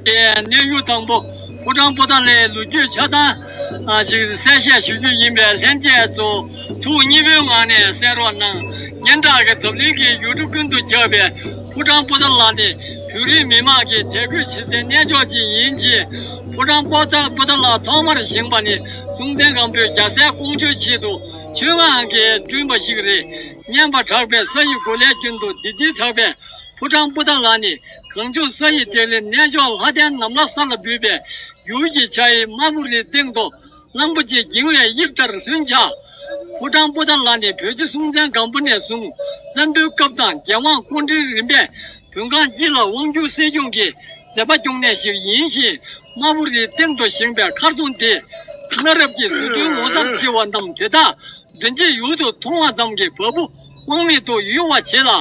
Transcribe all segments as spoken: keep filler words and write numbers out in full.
གནས་ཡུལ་དང་པོ་ཕོ་བྲང་པོ་ཏཱ་ལའི་ལོ་རྒྱུས་ཆ་ཚང་ཨ་ཅིག་གསལ་བཤད་ཞུ་རྒྱུ་ཡིན་པས། ལྷན་རྒྱས་ཚོ་ཐུགས་མཉེས་པོའི་ངང་ནས་གསན་རོགས་གནང་། སྙན་གྲགས་ཀྱི་འཛམ་གླིང་གི་ཡུལ་གྲུ་ཀུན་ཏུ་ཁྱབ་པའི་ཕོ་བྲང་པོ་ཏཱ་ལ་ནི་བོད་རིགས་མི་དམངས་ཀྱི་དད་གུས་བྱེད་སའི་གནས་མཆོག་ཅིག་ཡིན་ཕྱིན། ཕོ་བྲང་པོ་ཏཱ་པོ་ཏཱ་ལ་ཐོག་མར་བཞེངས་པ་ནི་སྲོང་བཙན་སྒམ་པོས་རྒྱལ་སྲས་ཀོང་ཇོའི་ཆེད་དུ་ཆོས་ངག་གིས་བསྐྲུན་པ་ཞིག་རེད། སྙན་པ་གྲགས་པའི་ས་ཡི་གོ་ལའི་རྒྱུན་དུ་བདེ་སྐྱིད་གྲགས་པའི་ཕོ་བྲང་པོ་ཏཱ་ལ་ནི་གངས་ལྗོངས་ས་ཡི་གཏེར་ལས་གནས་མཆོག་ལྷ་ལྡན་ནམ་ལྷ་ས་ལ་འབུལ་བའི་ཡུལ་གྱི་ཕྱག་གཡས་དམར་པོ་རིའི་སྟེང་དུ་གླང་པོ་ཆེ་འགྱིང་བའི་དབྱིབས་ལྟར་ལྷུན་ཆགས། ཕོ་བྲང་པོ་ཏཱ་ལ་ནི་བོད་རྗེ་སྲོང་བཙན་སྒམ་པོ་ནས་བཟུང་བཙན་པོའི་སྐབས་དང་རྒྱལ་དབང་སྐུ་ཕྲེང་རིམ་པས་བོད་ཁམས་སྤྱི་ལ་དབང་སྒྱུར་སྲིད་སྐྱོང་གི་མཛད་པ་སྐྱོང་གནས་ཤིག་ཡིན་ཞིང་། དམར་པོ་རིའི་སྟེང་དུ་བཞེངས་པའི་མཁར་རྫོང་དེ་གནའ་རབས་ཀྱི་བཟོ་སྐྲུན་ངོ་མཚར་ཆེ་བ་རྣམས་དེ་དག་མགྲིན་གཅིག་ཡུལ་དུ་མཐོང་བ་ཙམ་གྱིས་བ་སྤུ་དབང་མེད་དུ་གཡོ་བ་བྱེད་ལ།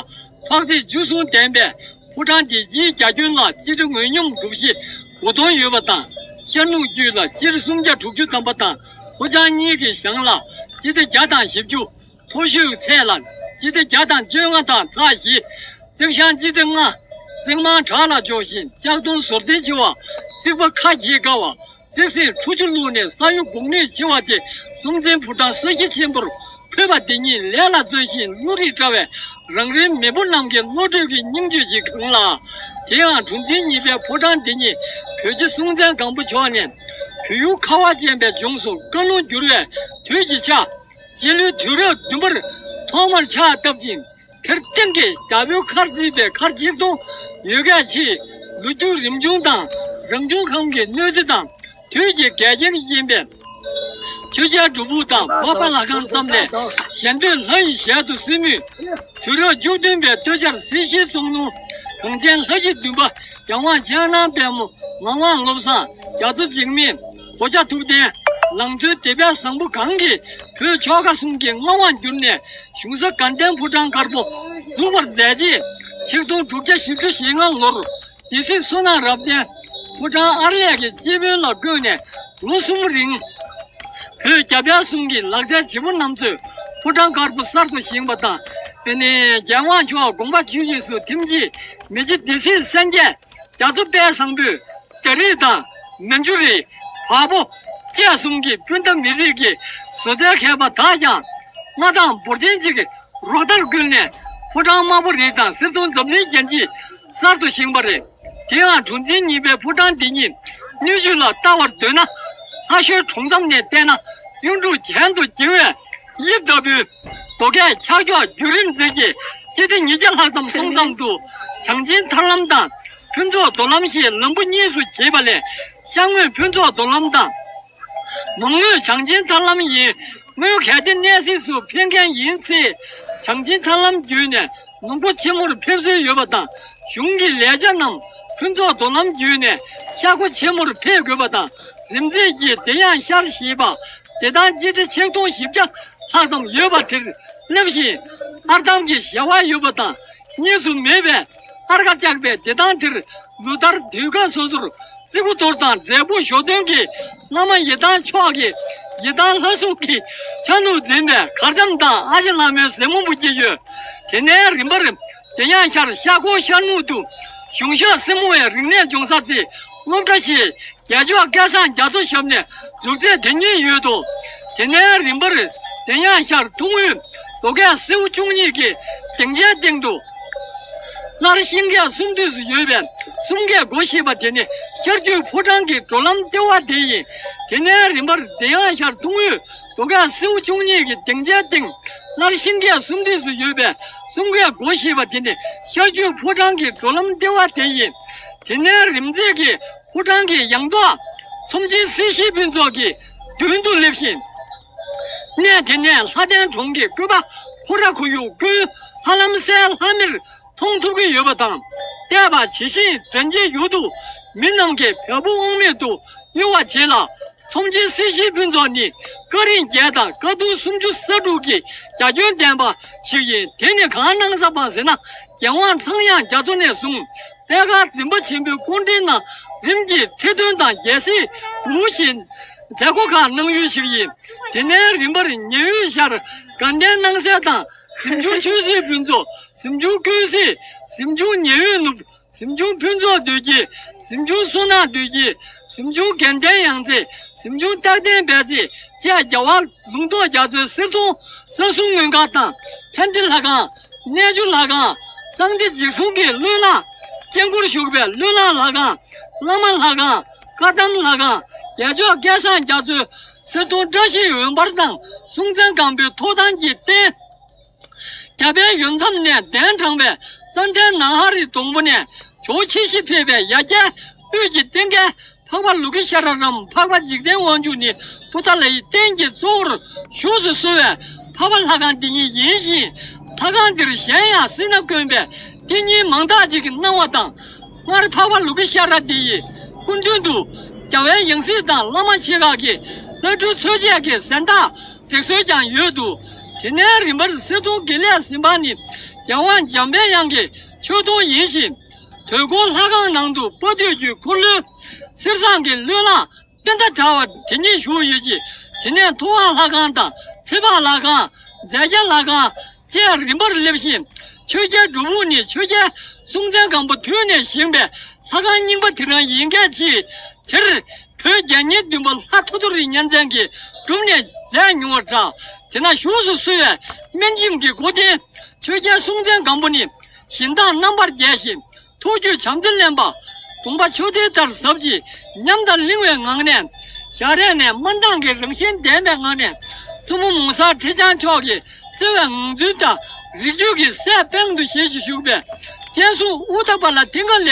འཕགས་བདེ་བཅུ་གསུམ་ལྡན་པའི་ཕོ་བྲང་འདི་སྤྱིའི་རྒྱ་ཁྱོན་ལ་སྤྱི་ལེ་ངོས་སྙོམས་གྲུ་བཞི་དགུ་སྟོང་ཡོད་པ་དང་། ཤར་ནུབ་རྒྱུད་ལ་སྤྱི་ལེ་སུམ་བརྒྱ་དྲུག་ཅུ་ཐམ་པ་དང་། ལྷོ་བྱང་གཉིས་ཀྱི་གཞང་ལ་སྤྱི་ལེ་བརྒྱ་དང་བཞི་བཅུ། མཐོ་ཤོས་ཚད་ལ་སྤྱི་ལེ་བརྒྱ་དང་བཅོ་ལྔ་དང་ཚེག་བཞི། བརྩེགས་གཞང་སྤྱི་ལེ་ལྔ། བརྩེགས་མར་བྲག་ལ་འཇོག་བཞིན་ལྕགས་མཐོང་ཟུར་ལྡན་ཆེ་བ། བརྩེགས་པ་ཁ་གྱེས་དཀའ་བ། བརྩེགས་ཟིན་ཁྲུ་ཆུ་བླུགས་ནས་ས་གཡོ་འགུག་ནུས་ཆེ་བ་དེ་སྲོང་བཙན་ཕོ་བྲང་ས་གཞི་ཆེན་པོར་འཁོད་པ་འདི་ཉིད་ལས་ལ་བརྩོན་ཞིང་བློ་རིག་བཀྲ་བའི་རང་རེའི་མེས་པོ་རྣམས་ཀྱི་བློ་གྲོས་ཀྱི་སྙིང་བཅུད་ཀྱིས་གང་ལ། དེ་ཡང་གྲུ་འཛིན་གཉིས་པའི་ཕོ་བྲང་འདི་ཉིད་བོད་རྗེ་སྲོང་བཙན་སྒམ་པོ་མཆོག་ནས་བོད་ཡུལ་ཁ་བ་ཅན་པའི་ལྗོངས་སུ་བཀའ་ལུང་བསྒྱུར་བའི་དུས་ཀྱི་ཆ། སྤྱི་ལོའི་དུས་རབས་བདུན་པར་ཐོག་མར་ཕྱག་བཏབ་ཅིང་། དེར་སྟེང་གི་རྒྱ་བོད་མཁར་བརྩིགས་པའི་མཁར་ཆིག་སྟོང་ཡོད་མཁན་ཆེ། ལོ་རྒྱུས་རིམ་བྱུང་དང་རང་བྱུང་ཁམས་ཀྱི་གནོད་འཚེ་དང་དུས་ཀྱི་འགལ་རྐྱེན་གྱིས་རྐྱེན་པས། ཆོས་རྒྱལ་སྒྲུབ་ཕུག་དང་འཕགས་པ་ལྷ་ཁང་བརྩམས་ནས་ཞལ་འདོན་ལྷ་ཡི་ཞལ་དུ་གསོལ་མུས། དུས་རབས་བཅུ་བདུན་པའི་སྟོད་ཆར་སྲིད་ཞིའི་གཙང་ལུང་གངས་ཅན་ལྷ་བཞི་འདུན་པ་རྒྱལ་དབང་ཕྱག་ན་པདྨོ། ངག་དབང་བློ་བཟང་། རྒྱ་མཚོ་འཇིགས་མེད། གོ་ཆ་ཐུབ་བསྟན། ལང་ཚོའི་སྡེ་པའི་བཟང་པོ་གང་གིས་བོད་ཆོལ་ཁ་གསུམ་གྱི་མངའ་དབང་བསྒྱུར་ནས་གཞུང་ས་དགའ་ལྡན་ཕོ་བྲང་དཀར་པོ་འཛུགས་པར་མཛད་རྗེས། ཆིག་སྟོང་དྲུག་བརྒྱ་བཞི་བཅུ་ཞེ་ལྔ་ལོར་སྡེ་སྲིད་བསོད་ནམས་རབ་བརྟན་ཕོ་བྲང་ཨར་ལས་ཀྱི་སྐྱེས་དཔོན་ལ་བསྐོས་ནས་ལོ་གསུམ་རིང་བོད་རྒྱ་བལ་གསུམ་གྱི་ལག་རྩལ་བྱེད་པོ་རྣམས་ཚོས་ཕོ་བྲང་དཀར་པོ་གསར་དུ་བཞེངས་པ་དང་། དེ་ནས་རྒྱལ་དབང་མཆོག་དགོངས་པ་ཆོས་ཀྱི་སུ་ཐིམ་རྗེས་མི་རྗེ་སྡེ་སྲིད་སན་རྒྱས། རྒྱ་མཚོ་དཔལ་བཟང་པོས་རྒྱ་རིགས་དང་མན་ཇུ་རི། བལ་པོ་བཅས་གསུམ་གྱི་སྤུན་ཟླ་མི་རིགས་ཀྱི་བཟོ་རྩལ་མཁས་པ་དག་ཀྱང་མངའ་ཐང་འབོར་ཆེན་གཅིག་གི་རོགས་ཟླར་བཀོལ་ནས་ཕོ་བྲང་དམར་པོ་རི་དང་གསེར་གདུང་འཛམ་གླིང་རྒྱན་གྱིས་གསར་དུ་བཞེངས་པ་རེད། དེ་ཡང་གྲུ་འཛིན་གཉིས་པའི་ཕོ་བྲང་འདི་ཉིད་སྣོད་བཅུད་ལ་ལྟ་བར་འདོད་ན། ལྷ་ཤོད་གྲོང་མཚམས་ནས་བལྟས་ན་གཡུང་དྲུང་གྱེན་དུ་འགྱིང་བའི་དབྱིབས་ལྟ་བུའི་རྡོ་སྐས་འཁྱག་ཀྱོག་བརྒྱུད་རིམ་མཛེས་ཀྱི་སྤྱི་ལེ་ཉིས་བརྒྱ་ལྷག་ཙམ་སོང་ཙམ་དུ་བྱང་ཆེན་ཐར་ལམ་དང་། ཕུན་ཚོགས་རྡོ་ལམ་ཞེས་ལམ་བུ་གཉིས་སུ་གྱེས་པ་ལས་ཤར་ངོས་ཕུན་ཚོགས་རྡོ་ལམ་དང་། མང་ངོས་བྱང་ཆེན་ཐར་ལམ་ཡིན། དངུལ་གལ་ཏེ་གནས་གཟིགས་སུ་ཕེབས་མཁན་ཡིན་ཚེ། བྱང་ཆེན་ཐར་ལམ་བརྒྱུད་ནས་ནུབ་སྒོ་ཆེན་མོར་ཕེབས་སྲོལ་ཡོད་པ་དང་། གཞུང་གི་ལས་བྱ་རྣམས་ཕུན་ཚོགས་རྡོ་ལམ་བརྒྱུད་ནས་ཤར་སྒོ་ཆེན་མོར་ཕེབས་དགོས་པ་དང་། རིམ་བརྩེགས་ཀྱི་བདེ་ཡང་ཤར་ཞེས་པ་བདེ་ཐང་སྤྱི་ལེ་ཆིག་སྟོང་བཞི་བརྒྱ་ལྷག་ཙམ་ཡོད་པ་དེར་སླེབས་ཤིང་། ཨར་འདམ་གྱི་ཞལ་བ་ཡོད་པ་དང་། གཉིས་སུ་མེད་པའི་ཨར་ཀ་བཅག་པའི་བདེ་ཐང་དེར་ལོ་ལྟར་དུས་སྐབས་སོ་སོར་རྩེ་དགུ་གཏོར་དང་འབྲས་བུ་ཞོ་སྟོན་གྱི་བླ་མ་ཡི་དམ་མཆོག་གི་ཡི་དམ་ལྷ་སྲུང་གི་ཕྱག་ལུང་འཛིན་པའི་གར་འཆམ་དང་ཨ་ཞེ་ལྷ་མོའི་ཟེ་མོ་འབུལ་གྱི་ཡོད། དེ་ནས་རིམ་པར་དེ་ཡང་ཤར་ཤར་ཁོག་ཤར་ནུབ་ཏུ་གཞུང་ཞབས་སྲིན་མོ་བའི་རིག་གནས་སྦྱོང་ས་རྩེ་སློབ་གྲྭ་ཞེས་རྒྱལ་མཆོག་སྐལ་བཟང་རྒྱ་མཚོ་ཞབས་ནས་འཛུགས་མཛད་དེ་ཉིད་ཡོད་དོ། དེ་ནས་རིམ་པར་དེ་ཡང་ཤར་ཐུང་ངུའི་རྡོ་སྐས་སེའུ་བཅུ་གཉིས་ཀྱི་སྡིངས་ཆའི་སྟེང་དུ། སླར་ཤིང་སྐས་གསུམ་འདུས་སུ་ཡོད་པའི་གསུམ་ཀའི་སྒོ་ཞེས་པ་དེ་ནི་ཤར་རྒྱུད་ཕོ་བྲང་གི་འགྲོ་ལམ་ལྟེ་བ་དེ་ཡིན། དེ་ནས་རིམ་པར་དེ་ཡང་ཤར་ཐུང་ངུའི་རྡོ་སྐས་སེའུ་བཅུ་གཉིས་ཀྱི་སྡིངས་ཆའི་སྟེང་སླར་ཤིང་སྐས་གསུམ་འདུས་སུ་ཡོད་པའི་གསུམ་ཀའི་སྒོ་ཞེས་པ་དེ་ནི་ཤར་རྒྱུད་ཕོ་བྲང་གི་འགྲོ་ལམ་ལྟེ་བ་དེ་ཡིན། དེ་ནས་རིམ་བརྩེགས་ཀྱི་ཕོ་བྲང་གི་ཡང་ཐོག་ཚོམས་ཆེན་སྲིད་ཞིའི་ཕུན་ཚོགས་ཀྱི་མདུན་དུ་སླེབས་ཤིང་། གནས་དེ་ནས་ལྷ་ལྡན་གྲོང་གི་བཀོད་པ་ཁོ་ར་ཁོར་ཡུག་ཀུན་ཧ་ལམ་སའི་ལྷམ་མེར་མཐོང་ཐུབ་ཀྱི་ཡོད་པ་དང་། བལྟས་པ་ཇི་བཞིན་དྲན་གྱི་ཡུལ་དུ་མི་རྣམས་ཀྱི་བ་སྤུ་དབང་མེད་དུ་གཡོ་བ་བྱེད་ལ། ཚོམས་ཆེན་སྲིད་ཞིའི་ཕུན་ཚོགས་ནི་ཀ་རིང་བརྒྱད་དང་ཀ་གདུང་སུམ་ཅུ་རྩ་དྲུག་གི་རྒྱ་ཁྱོན་ལྡན་པ་ཞིག་ཡིན། དེ་ནི་གང་གནང་ས་སྤངས་ཟེར་ན། རྒྱལ་དབང་ཚངས་དབྱངས་རྒྱ་མཚོ་ནས་བཟུང་། པད་དཀར་འཛིན་པ་ཆེན་པོའི་སྐུ་ཕྲེང་རྣམས་རིམ་གྱིས་ཚེ་སྟོན་དང་རྒྱལ་སྲིད་འབུལ་ཞིང་མཛད་སྒོ་ཁག་གནང་ཡུལ་ཞིག་ཡིན། དེ་ནས་རིམ་པར་ཉེ་འོད་ཤར་དགའ་ལྡན་སྣང་གསལ་དང་། གཟིམ་ཆུང་ཆོས་སྲིད་ཕུན་ཚོགས། གཟིམ་ཆུང་ཀུན་གཟིགས། གཟིམ་ཆུང་ཉེ་འོད་ནུབ། གཟིམ་ཆུང་ཕུན་ཚོགས་འདོད་ཀྱི། གཟིམ་ཆུང་བསོད་ནམས་བདུད་རྩི། གཟིམ་ཆུང་དགེ་ལྡན་ཡང་རྩེ། གཟིམ་ཆུང་རྟག་བརྟན་སྦས་རྩེ་བཅས་རྒྱལ་བ་ལུང་རྟོགས་རྒྱ་མཚོའི་གསེར་གདུང་ས་སྲུང་མངོན་དགའ་དང་། ཕན་བདེ་ལྷ་ཁང་། གནས་ཆུ་ལྷ་ཁང་། གསང་བདེ་འཇིགས་སྲུང་གི་བློན་ལྷ། སྐྱེ་འགུར་བཞུགས་པའི་བློན་ལྷ་ལྷ་ཁང་། བླ་མ་ལྷ་ཁང་། བཀའ་གདམས་ལྷ་ཁང་། རྒྱལ་མཆོག་སྐལ་བཟང་རྒྱ་མཚོའི་གསེར་གདུང་བཀྲ་ཤིས་འོད་འབར་དང་། སྲོང་བཙན་སྒམ་པོའི་ཐོག་ཐང་གི་རྟེན། རྒྱ་བལ་ཡུལ་མཚམས་ནས་གདན་དྲངས་པའི་ཙན་དན་ནཱ་ཧ་རི་སྡོང་པོ་ནས་ཇོ་ཆེ་བཞི་ཕེབས་པའི་ཡ་གྱལ་དབུས་ཀྱི་རྟེན་སྐལ་འཕགས་པ་ལུ་གུ་ཤ་ར་རམ། འཕགས་པ་འཇིག་རྟེན་དབང་ཕྱུག་ནི་བུདྡྷ་ལའི་རྟེན་གྱི་གཙོ་བོར་བཞུགས་སུ་གསོལ་བའི་འཕགས་པ་ལྷ་ཁང་འདི་ཉིད་ཡིན་ཞིང་། ལྷ་ཁང་འདིར་གཞན་ཡང་སྲིད་ན་དཀོན་པའི་དེ་ཉིད་མང་དག་ཅིག་གི་སྣང་བ་དང་། སྔར་འཕགས་པ་ལུ་གུ་ཤ་ར་དེ་ཡི་སྐུ་མདུན་དུ་རྒྱལ་བའི་ཡང་སྲིད་དང་བླ་མ་ཆེ་ཁག་གི་ལྷ་སྒྲུབ་ཚོགས་བཅས་ཀྱི་གཟེངས་རྟགས་སྒྲིག་སྲོལ་ཀྱང་ཡོད་འདུག་དེ་ནས་རིམ་པར་གསེར་གདུང་དགེ་ལེགས་ཟིན་པ་ནི་རྒྱལ་དབང་འཇམ་པའི་དབྱངས་ཀྱི་མཆོད་སྡོང་ཡིན་ཞིང་། དུས་འཁོར་ལྷ་ཁང་ནང་དུ་དཔའ་བདུད་ཀྱི་འཁོར་ལོའི་གསེར་ཟངས་ཀྱི་བློན་ལྷ་པད་ཟླ་དྲ་བ་དེ་ཉིད་བཞུགས་ཡོད་ཅིང་། དེ་ནས་ཐུབ་དབང་ལྷ་ཁང་དང་ཚེ་དཔག་ལྷ་ཁང་། རྫས་བརྒྱ་ལྷ་ཁང་བཅས་རིམ་པར་སླེབས་ཤིང་། ཆོས་རྒྱལ་སྒྲུབ་ཕུག་ནི་ཆོས་རྒྱལ་སྲོང་བཙན་སྒམ་པོ་དུས་ནས་བཞེངས་པའི་ལྷ་ཁང་རྙིང་པ་དེ་རང་ཡིན་སྐད་ཅེས། དེར་བོད་རྒྱལ་གཉེར་བདུན་པ་ལྷ་ཐོ་ཐོ་རི་གཉན་བཙན་གྱིས་བསྒྲུབས་ནས་མཛད་མྱོང་བར་གྲགས། དེ་ན་བཞུགས་སུ་གསོལ་བའི་སྨན་འཇིམ་གྱི་སྐུ་རྟེན་ཆོས་རྒྱལ་སྲོང་བཙན་སྒམ་པོ་ནི་བཞིན་མདངས་རྣམ་པར་རྒྱས་ཤིང་། ཐུགས་རྒྱུད་བྱམས་བརྩེ་བརླན་པ། གདོང་པ་ཆུ་གཏེར་ལྟར་ཟབ་ཅིང་ཉམས་དང་ལིང་བའི་ངང་ནས། ཞལ་རས་ནས་དམར་མདངས་ཀྱི་རང་བཞིན་ལྡན་པའི་ངང་ནས། བཙུན་མོ་མོ་གསར་ཁྲི་བྱང་མཆོག་གིས་བརྩེ་བའི་ངང་ཚུལ་དང་རིགས་རྒྱུད་ཀྱི་སྲས་དཔལ་དུ་བཞེས་ཤིང་བཞུགས་པའི་སྤྱན་ཟུང་ཨུ་ཐ་པ་ལ་མཐིང་ག་ལས་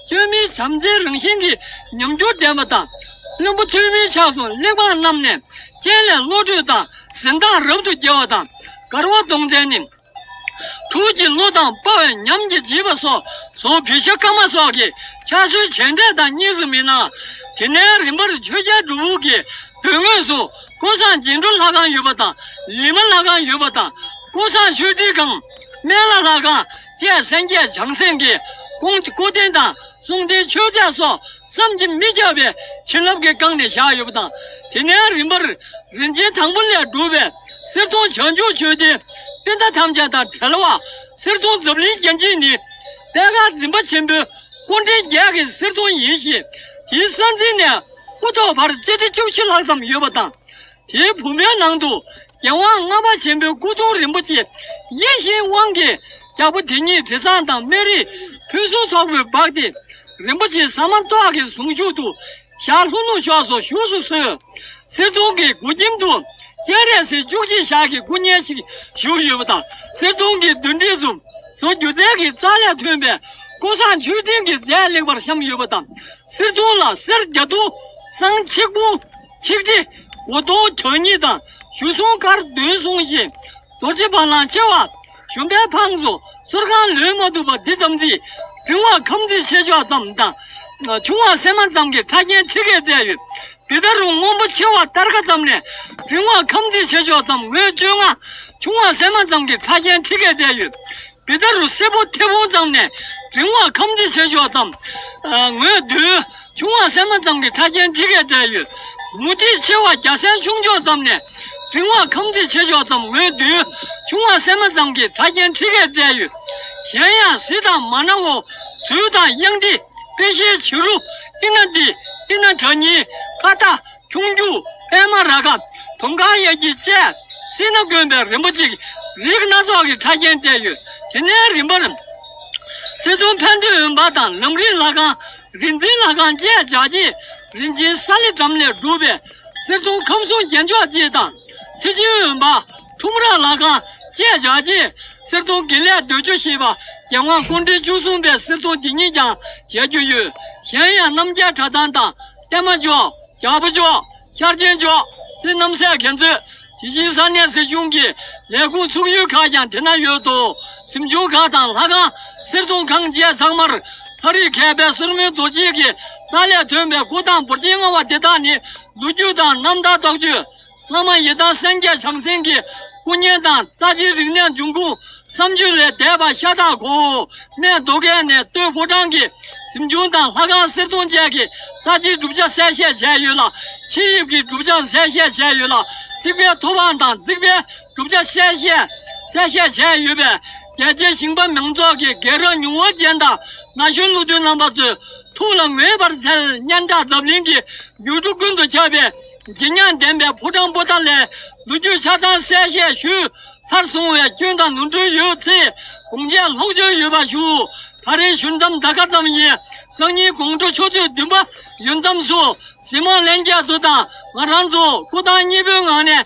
བཅོས་མིན་བྱམས་བརྩེའི་རང་བཞིན་གྱི་ཉམས་འགྱུར་ལྡན་པ་དང་། བློན་པོ་ཐོན་མིའི་ཕྱག་ཟུང་གླེགས་བམ་བསྣམས་ནས་སྤྱན་ལས་བློ་གྲོས་དང་གཟི་མདངས་རབ་ཏུ་རྒྱས་པ་དང་། མགར་བ་གདོང་བཙན་ནི། དྲུག་གི་བློ་དང་དཔའ་བའི་ཉམས་ཀྱིས་བརྗིད་པ་སོགས་བཟོ་བི་ཤ་ཀ་མ་སོགས་ཀྱི་ཕྱག་སྲོལ་བྱེད་གཏེ་དང་གཉིས་སུ་མི་སྣང་། དེ་ནས་རིམ་པར་ཆོས་རྒྱལ་སྒྲུབ་ཕུག་གི་མདུན་ངོས་སུ་ཀོ་བཟང་རྗེ་འགྲོ་ལྷ་ཁང་ཡོད་པ་དང་། ལི་མ་ལྷ་ཁང་ཡོད་པ་དང་། ཀོ་བཟང་ཆོས་ཁྲིའི་ཁང་། སྨན་བླ་ལྷ་ཁང་བཅས་སངས་རྒྱས་བྱང་སེམས་ཀྱི་སྐུ་སྐུ་རྟེན་དང་། གསུང་རྟེན་མཆོད་རྫས་སོགས་བསམ་གྱིས་མི་ཁྱབ་པའི་བྱིན་རླབས་ཀྱིས་བཀང་ནས་བཞག་ཡོད་པ་དང་། དེ་ནས་རིམ་པར་རིན་ཆེན་དང་པོ་ལས་གྲུབ་པའི་གསེར་གདུང་བྱང་ཆུབ་མཆོད་རྟེན་པད་ཟླ་ཐམས་ཅད་དང་བྲལ་བ། གསེར་གདུང་འཛམ་གླིང་རྒྱན་ཅན་ནི་པད་དཀར་འཛིན་པ་ཆེན་པོའི་སྐུ་ཕྲེང་བརྒྱད་ཀྱི་གསེར་གདུང་ཡིན་ཞིང་། དེའི་ས་འཛིན་ནས་དབུ་ཐོག་བར་ལྕགས་ཁྲི་བཅུ་བཞི་ལྷག་ཙམ་ཡོད་པ་དང་། དེའི་བུམ་པའི་ནང་དུ་རྒྱལ་དབང་ལྔ་པ་ཆེན་པོའི་སྐུ་གདུང་རིན་པོ་ཆེ་ཡིད་བཞིན་དབང་གི་རྒྱལ་པོ་དེ་ཉིད་དྲི་བཟང་དང་སྨན་རིའི་ཕུན་སུམ་ཚོགས་པས་སྦགས་ཏེ། རིན་པོ་ཆེ་ཟ་མ་ཏོག་གི་གཟུངས་གཞུག་ཏུ་ཞལ་ལྷུང་ལྷུང་ཕྱོགས་སུ་བཞུགས་སུ་གསོལ། གསེར་གདུང་གི་མགོ་ཁྱིམ་དུ་སྤྱན་རས་གཟིགས་བཅུ་གཅིག་ཞལ་གྱི་སྐུ་བརྙན་ཞིག་བཞུགས་ཡོད་པ་དང་། གསེར་གདུང་གི་མདུན་སྒྲིག་སུ་བཟོ་སྒྱུ་རྩལ་གྱི་རྩལ་ལས་ཐོན་པའི་ཀོ་བཟང་མཆོད་སྤྲིན་གྱི་རྫས་ལེགས་པར་བཤམས་ཡོད་པ་དང་། གསེར་གདུང་ལ་གསེར་རྒྱ་གདུང་། ཟངས་ཆིག་ཕུང་། ཆིག་ཁྲི། འོ་དོང་བྱང་ཉིད་དང་། གཞུ་བཟུང་དཀར་བདུན་བཟུང་ཞིང་། རྡོ་རྗེ་བ་ལང་ཆེ་བ། ཞུམ་པའི་འཕང་སོ་སོར་གང་ལུས་མ་ཐུབ་པ་འདི་ཙམ་གྱིས། འབྲིང་བ་ཁམས་འདི་ཆེ་མཆོག་ཙམ་དང་། ཆུང་བ་སྲན་མ་ཙམ་གྱི་ཕྲ་རྒྱན་ཁྲི་ཀས་སྤྲས་ཡོད། བི་ད་རུ་སྔོན་པོ་ཆེ་བ་སྟར་ཁ་ཙམ་ནས། འབྲིང་བ་ཁམས་འདི་ཆེ་མཆོག་ཙམ། ངོས་བཅོ་ལྔ། ཆུང་བ་སྲན་མ་ཙམ་གྱི་ཕྲ་རྒྱན་ཁྲི་ཀས་སྤྲས་ཡོད། བི་ད་རུ་སེར་པོ་མཐེ་བོང་ཙམ་ནས། འབྲིང་བ་ཁམས་འདི་ཆེ་མཆོག་ཙམ། ངོས་བདུན། ཆུང་བ་སྲན་མ་ཙམ་གྱི་ཕྲ་རྒྱན་ཁྲི་ཀས་སྤྲས་ཡོད། མུ་ཏིག་ཆེ་བ་རྒྱ་སྲན་ཆུང་མཆོག་ཙམ་ནས། འབྲིང་བ་ཁམས་འདི་ཆེ་མཆོག་ཙམ། ངོས་བདུན། ཆུང་བ་སྲན་མ་ཙམ་གྱི་ཕྲ་རྒྱན་ཁྲི་ཀས་སྤྲས་ཡོད། གཞན་ཡང་གཟི་དང་མ་ན་འོ། རྫུས་དང་གཡང་ཏི། པེ་ཤེ་བྱུ་རུ། ཨི་ན་ཏི། ཨི་ན་བྲ་ཉི། ཀ་ཏ། ཁྱུང་རྒྱུག། པད་མ་ར་ག། དོམ་ཁ་ཡ་གྱི་བཅས། སྲིད་ན་དཀོན་པའི་རིན་པོ་ཆེ་རིགས་སྣ་ཚོགས་ཀྱི་ཕྲ་རྒྱན་སྤྲས་ཡོད། དེ་ནས་རིམ་པར། གསེར་གདུང་ཕན་བདེ་འོད་འབར་དང་ལམ་རིམ་ལྷ་ཁང་། རིག་འཛིན་ལྷ་ཁང་བཅས་རྒྱ་ཆེ། རིན་ཆེན་ས་ལེ་སྦྲམ་ལས་གྲུབ་པའི་གསེར་གདུང་ཁམས་གསུམ་རྒྱན་མཆོག་ཅེས་དང་། ཚེ་ཆེན་འོད་འབར། ཁྲོམ་ར་ལྷ་ཁང་བཅས་རྒྱ་ཆེ། གསེར་གདུང་དགེ་ལེགས་འདོད་འཇོ་ཞེས་པ་རྒྱལ་དབང་སྐུ་ཕྲེང་བཅུ་གསུམ་པའི་གསེར་གདུང་འདི་ཉིད་ཀྱང་མཇལ་རྒྱུ་ཡོད། གཞན་ཡང་རྣམ་རྒྱལ་གྲྭ་ཚང་དང་བརྟན་མ་ཇོ། རྒྱལ་པོ་ཇོ། ཤར་ཆེན་ཇོ། རྩེ་རྣམ་སྲས་རྒྱ་མཚོས། དེ་བཞིན་ས་གནས་སྲིད་གཞུང་གི་ལས་ཁུངས་ཚུགས་ཡུལ་ཁག་ཀྱང་དེ་ན་ཡོད་དོ། གཟིམ་ཆུང་ཁང་དང་ལྷ་ཁང་། གསེར་གདུང་ཁང་བཅས་ཚང་མར་ཕ་རིགས་མཁས་པའི་སོར་མོའི་རྡོ་རྗེ་གི་རྩ་ལས་ཐོན་པའི་སྐུ་ཐང་འབོར་ཆེན་མངའ་བ་དེ་དག་ནི་ལོ་རྒྱུས་དང་རྣམ་ཐར་རྟོགས་བརྗོད། བླ་མ་ཡི་དམ་སངས་རྒྱས་བྱང་སེམས་ཀྱི་སྐུ་བརྙན་དང་རྩ་ཆེའི་རིག་གནས་འབྱུང་ཁུངས་བསམ་བརྗོད་ལས་འདས་པ་ཤ་སྟག་གོ། སྨད་མདོ་ཁམས་ནས་སྟོད་ཕོ་བྲང་གི་གཟིམ་ཆུང་དང་ལྷ་ཁང་གསེར་གདུང་བཅས་ཀྱི་རྩ་ཆེའི་གྲུབ་ཆ་གསལ་བཤད་བྱས་ཡོད་ལ། ཕྱི་དབྱིབས་ཀྱི་གྲུབ་ཆ་གསལ་བཤད་བྱས་ཡོད་ལ། རྩིག་པའི་ཐོ་འཕང་དང་རྩིག་པའི་གྲུབ་ཆ་གསལ་བཤད་གསལ་བཤད་བྱས་ཡོད་པས། རྒྱལ་གཅེས་ཞིང་པ་མང་ཚོགས་ཀྱི་རྒན་རབས་མྱོང་བ་ཅན་དང་ན་གཞོན་སློབ་ཕྲུག་རྣམ་པ་ཚོས་ཐུགས་ལ་ངེས་པར་འཚལ། སྙན་གྲགས་འཛམ་གླིང་གི་ཡུལ་གྲུ་ཀུན་ཏུ་ཁྱབ་པའི་བརྗིད་ཉམས་ལྡན་པའི་ཕོ་བྲང་པོ་ཏཱ་ལའི་ལོ་རྒྱུས་ཆ་ཚང་གསལ་བཤད་ཞུས་ཚར་སོང་བས། སྐྱོན་དང་ནོར་འཁྲུལ་ཡོད་ཚེ་དགོངས་འཆར་ལྷོག་བཅོས་ཡོད་པ་ཞུ། ད་རེས་ཞུ་མཚམས་ད་ག་ཙམ་ཡིན། སང་ཉིན་དགོང་དྲོ་ཆུ་ཚོད་བདུན་པ་ཡོལ་མཚམས་སུ་གཟིགས་མོ་ལྷན་རྒྱས་ཚོ་དང་ང་རང་ཚོ་སྐུ་ཐང་གཉིས་པོའི་ངང་ནས།